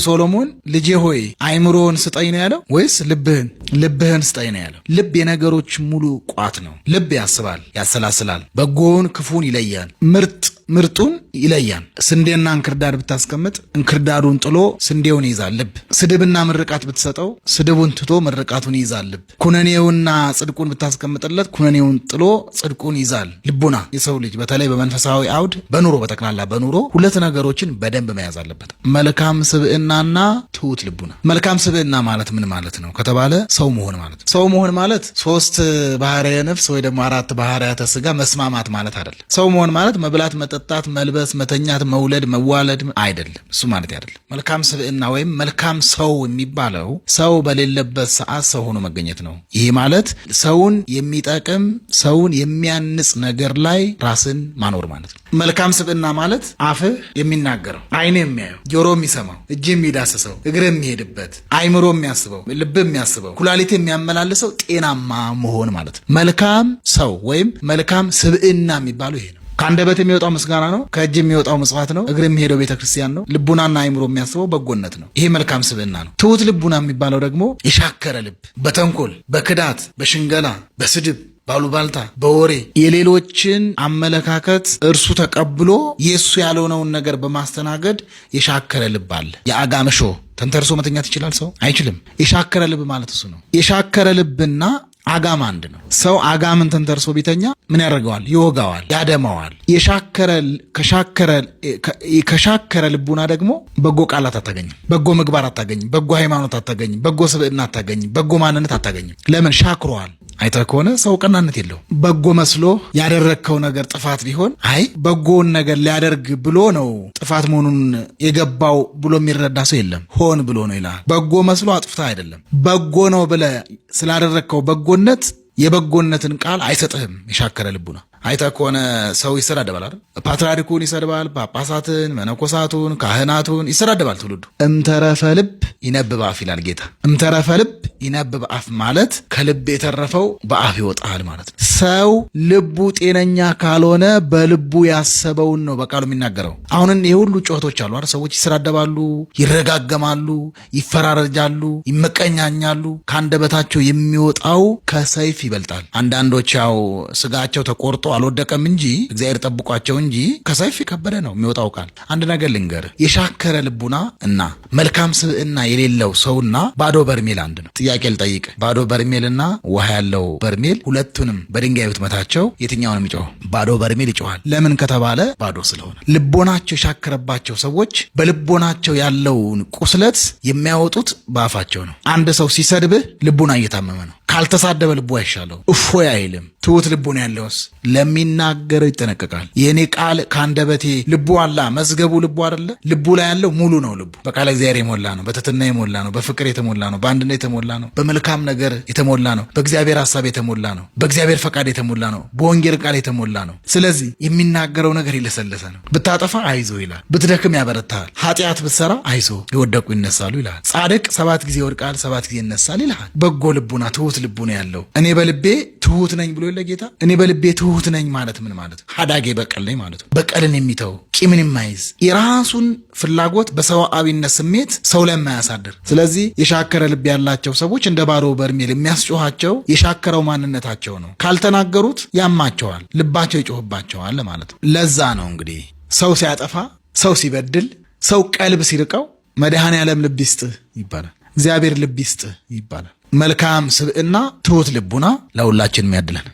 ሶሎሞን ልጄ ሆይ አይምሮን ስጠኝ ነው ያለው ወይስ ልብህን? ልብህን ስጠኝ ነው ያለው። ልብ የነገሮች ሙሉ ቋት ነው። ልብ ያስባል፣ ያሰላስላል፣ በጎውን ክፉን ይለያል፣ ምርጥ ምርጡን ይለያል። ስንዴና እንክርዳድ ብታስቀምጥ እንክርዳዱን ጥሎ ስንዴውን ይይዛል ልብ። ስድብና ምርቃት ብትሰጠው ስድቡን ትቶ ምርቃቱን ይይዛል ልብ። ኩነኔውና ጽድቁን ብታስቀምጥለት ኩነኔውን ጥሎ ጽድቁን ይይዛል ልቡና። የሰው ልጅ በተለይ በመንፈሳዊ አውድ በኑሮ በጠቅላላ በኑሮ ሁለት ነገሮችን በደንብ መያዝ አለበት፣ መልካም ስብዕናና ትሁት ልቡና። መልካም ስብዕና ማለት ምን ማለት ነው ከተባለ ሰው መሆን ማለት ነው። ሰው መሆን ማለት ሶስት ባህርየ ነፍስ ወይ ደግሞ አራት ባህርያተ ስጋ መስማማት ማለት አይደለም። ሰው መሆን ማለት መብላት፣ መጠጣት፣ መልበስ፣ መተኛት፣ መውለድ፣ መዋለድ አይደለም። እሱ ማለት አይደለም። መልካም ስብዕና ወይም መልካም ሰው የሚባለው ሰው በሌለበት ሰዓት ሰው ሆኖ መገኘት ነው። ይህ ማለት ሰውን የሚጠቅም ሰውን የሚያንጽ ነገር ላይ ራስን ማኖር ማለት ነው። መልካም ስብዕና ማለት አፍህ የሚናገረው፣ ዓይን የሚያየው፣ ጆሮ የሚሰማው፣ እጅ የሚዳስሰው፣ እግር የሚሄድበት፣ አይምሮ የሚያስበው፣ ልብ የሚያስበው፣ ኩላሊት የሚያመላልሰው ጤናማ መሆን ማለት ነው። መልካም ሰው ወይም መልካም ስብዕና የሚባለው ይሄ ነው። ከአንደበት የሚወጣው ምስጋና ነው። ከእጅ የሚወጣው ምጽዋት ነው። እግር የሚሄደው ቤተክርስቲያን ነው። ልቡናና አይምሮ የሚያስበው በጎነት ነው። ይሄ መልካም ስብዕና ነው። ትሁት ልቡና የሚባለው ደግሞ የሻከረ ልብ በተንኮል፣ በክዳት፣ በሽንገላ፣ በስድብ፣ ባሉባልታ፣ በወሬ የሌሎችን አመለካከት እርሱ ተቀብሎ የእሱ ያልሆነውን ነገር በማስተናገድ የሻከረ ልብ አለ። የአጋምሾ ተንተርሶ መተኛት ይችላል ሰው? አይችልም። የሻከረ ልብ ማለት እሱ ነው። የሻከረ ልብና አጋም አንድ ነው። ሰው አጋምን ተንተርሶ ቢተኛ ምን ያደርገዋል? ይወጋዋል፣ ያደማዋል። ከሻከረ ልቡና ደግሞ በጎ ቃላት አታገኝም፣ በጎ ምግባር አታገኝም፣ በጎ ሃይማኖት አታገኝም፣ በጎ ስብዕና አታገኝም፣ በጎ ማንነት አታገኝም። ለምን? ሻክሯል። አይተህ ከሆነ ሰው ቀናነት የለው። በጎ መስሎ ያደረግከው ነገር ጥፋት ቢሆን አይ በጎውን ነገር ሊያደርግ ብሎ ነው ጥፋት መሆኑን የገባው ብሎ የሚረዳ ሰው የለም። ሆን ብሎ ነው ይልሃል። በጎ መስሎ አጥፍታ አይደለም። በጎ ነው ብለህ ስላደረግከው በጎነት የበጎነትን ቃል አይሰጥህም። የሻከረ ልቡና አይተህ ከሆነ ሰው ይሰዳደባል አይደል? ፓትርያርኩን ይሰድባል፣ ጳጳሳትን፣ መነኮሳቱን፣ ካህናቱን ይሰዳደባል ትውልዱ። እምተረፈ ልብ ይነብብ አፍ ይላል ጌታ። እምተረፈ ልብ ይነብብ አፍ ማለት ከልብ የተረፈው በአፍ ይወጣል ማለት ነው። ሰው ልቡ ጤነኛ ካልሆነ በልቡ ያሰበውን ነው በቃሉ የሚናገረው። አሁን ይህ ሁሉ ጩኸቶች አሉ አይደል? ሰዎች ይሰዳደባሉ፣ ይረጋገማሉ፣ ይፈራረጃሉ፣ ይመቀኛኛሉ። ከአንደበታቸው የሚወጣው ከሰይፍ ይበልጣል። አንዳንዶች ያው ስጋቸው ተቆርጦ አልወደቀም እንጂ እግዚአብሔር ጠብቋቸው እንጂ ከሰይፍ የከበደ ነው የሚወጣው ቃል። አንድ ነገር ልንገር፣ የሻከረ ልቡና እና መልካም ስብዕና የሌለው ሰውና ባዶ በርሜል አንድ ነው። ጥያቄ ልጠይቅ። ባዶ በርሜልና ውሃ ያለው በርሜል ሁለቱንም በድንጋይ ብትመታቸው የትኛውን የሚጮኸው? ባዶ በርሜል ይጮሃል። ለምን ከተባለ ባዶ ስለሆነ። ልቦናቸው የሻከረባቸው ሰዎች በልቦናቸው ያለውን ቁስለት የሚያወጡት በአፋቸው ነው። አንድ ሰው ሲሰድብህ ልቡና እየታመመ ነው። ካልተሳደበ ልቡ አይሻለው፣ እፎይ አይልም። ትሁት ልቡን ያለውስ ለሚናገረው ይጠነቀቃል። የእኔ ቃል ከአንደበቴ ልቡ አላ መዝገቡ ልቡ አደለ። ልቡ ላይ ያለው ሙሉ ነው። ልቡ በቃለ እግዚአብሔር የሞላ ነው። በትህትና የሞላ ነው። በፍቅር የተሞላ ነው። በአንድነት የተሞላ ነው። በመልካም ነገር የተሞላ ነው። በእግዚአብሔር ሀሳብ የተሞላ ነው። በእግዚአብሔር ፈቃድ የተሞላ ነው። በወንጌል ቃል የተሞላ ነው። ስለዚህ የሚናገረው ነገር የለሰለሰ ነው። ብታጠፋ አይዞ ይላል። ብትደክም ያበረታሃል። ኃጢአት ብትሰራ አይዞ የወደቁ ይነሳሉ ይልሃል። ጻድቅ 7 ጊዜ ይወድቃል፣ 7 ጊዜ ይነሳል ይልሃል። በጎ ልቡና ትሁት ልቡና ያለው እኔ በልቤ ትሁት ነኝ ብሎ የለ ጌታ። እኔ በልቤ ትሁት ነኝ ማለት ምን ማለት ነው? ሀዳጌ በቀል ነኝ ማለት ነው። በቀልን የሚተው ቂምን የማይዝ የራሱን ፍላጎት በሰብአዊነት ስሜት ሰው ላይ የማያሳድር። ስለዚህ የሻከረ ልብ ያላቸው ሰዎች እንደ ባዶ በርሜል የሚያስጮኋቸው የሻከረው ማንነታቸው ነው። ካልተናገሩት ያማቸዋል፣ ልባቸው ይጮህባቸዋል ማለት ነው። ለዛ ነው እንግዲህ ሰው ሲያጠፋ፣ ሰው ሲበድል፣ ሰው ቀልብ ሲርቀው መድኃኔ ዓለም ልብ ይስጥህ ይባላል። እግዚአብሔር ልብ ይስጥህ ይባላል። መልካም ስብዕና፣ ትሁት ልቡና ለሁላችን የሚያድለን።